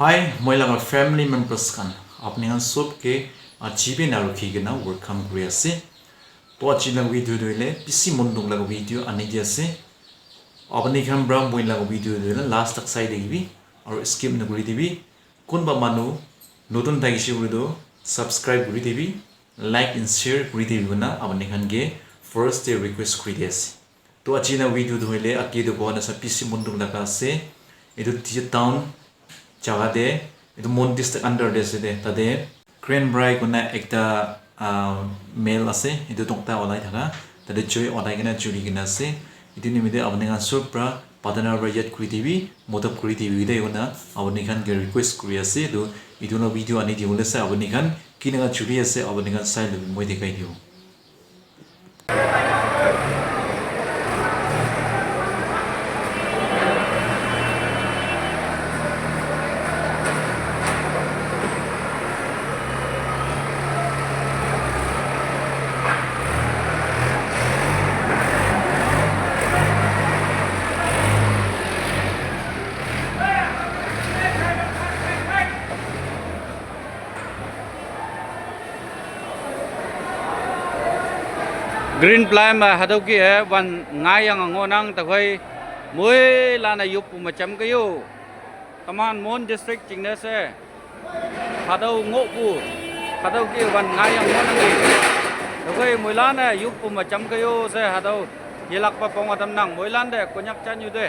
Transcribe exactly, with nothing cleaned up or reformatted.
Hi, moi laga family members khan, apni khan sob ke aji bi na rukhi kena welcome kuri ase. To aji laga video tu hoile bisi mon dukh laga video ani di ase. Apni khan pra moi laga video tu hoile last tak sai dibi aru skip na kuri dibi. Kunba manu notun thakishe koile tu subscribe kuri dibi, like and share kuri dibi kena apni khan ke first te request kuri di ase. To aji na video tu hoile ake tu bohana sa bisi mon dukh laga ase. Etu T J town jaga te, etu Mon district under te ase de. Tate Crane Brai kona ekta, ah, male ase. Etu tokta olai thaka. Tate choi olai kena churi kena ase. Etu nimite apni khan sob pra patana pra yat kuri dibi, modop kuri dibi de kona apni khan ke request kuri ase. Etu, etu na video ani di bole ase apni khan kina churi ase apni khan sai lobi moi dikhai dibo. Green Plum, ah, hado ki hai wan ngai yang ngo nang ta khoi moi la na yup pu ma cham kayo. Taman Mon district ching ne se. Hado ngo pu. Hado ki wan ngai yang ngo nang ki. Ta khoi moi la na yup pu ma cham kayo se hado yelak pa pong adam nang moi lan de konyak chan yu de.